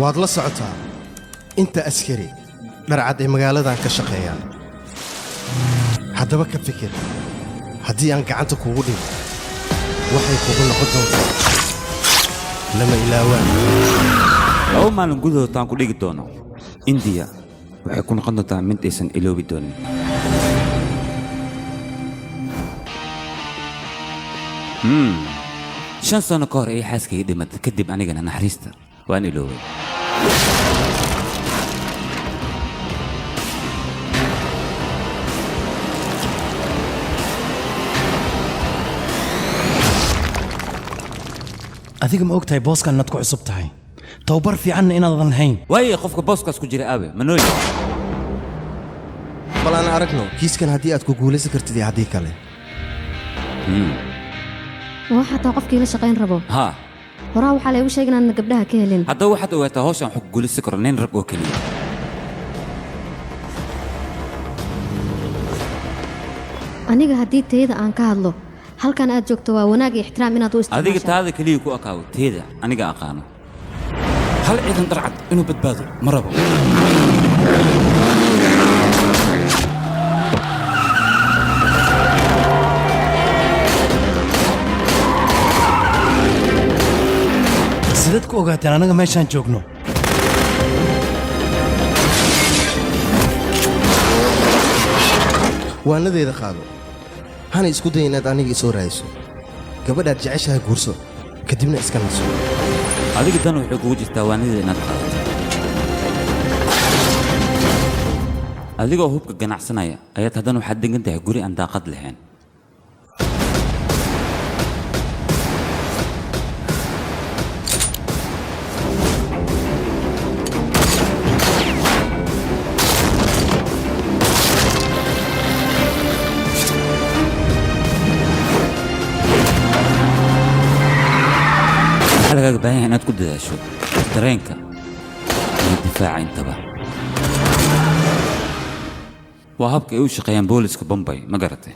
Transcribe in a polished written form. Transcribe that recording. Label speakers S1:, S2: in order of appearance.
S1: Waad la socotaa inta askari dharcad ay magaaladan ka shaqeeyaan. Haddaba ka fikir, haddii aan gacanta kugu dhigo, waxay kugu noqon doontaa lama ilaawaan.
S2: 2 maalin gudahood taan ku dhigi doono Indiya waxay ku noqon doontaa mid aysan iloobi doonin. 5 sano ka hor ay xaaskayga dhimatay kadib, anigana naxariista waan iloobay.
S3: Adiga ma og tahay booskan inaad ku cusub tahay, tababar fiicanna inaadan lahayn?
S2: Waaye, qofka booskaas ku jira aabe ma nooli?
S1: Bal aan aragno kiiskan haddii aad ku guulaysan kartid iyo haddii kale.
S4: Waa xataa qofkii la shaqayn rabo.
S2: Haa.
S4: Horaa waxaa laygu sheegay inaadna gabdhaha ka helin.
S2: Haddaba waxaad ogaataa, hawshan waxaa ku guulaysan karo nin rag oo keliya.
S4: Aniga haddii tayada aan ka hadlo, halkan aad joogto waa wanaag iyo ixtiraam inaad u
S2: Adiga
S4: isticmaashaa.
S2: taada keliya ku akaawo, teeda aniga aqaano.
S3: Hal ciidan dharcad inuu badbaado ma rabo. Sidaad ku ogaateen annaga meeshaan joogno?
S1: Waanadeeda qaado, hana isku day inaad aniga isoo raadiso. Gabadhaad jeceshahay guurso, kadibna iska naso.
S2: Adiga dan waxay kugu jirtaa waanida inaad qaadato. Adigoo hubka ganacsanaya ayaad haddana waxaad degan tahay guri aan daaqad lahayn. Waxaa lagaaga baahan yahay inaad ku dadaasho dareenka iyo difaaca intaba. Waa habka ay u shaqeeyaan booliska Bombay, ma garatay?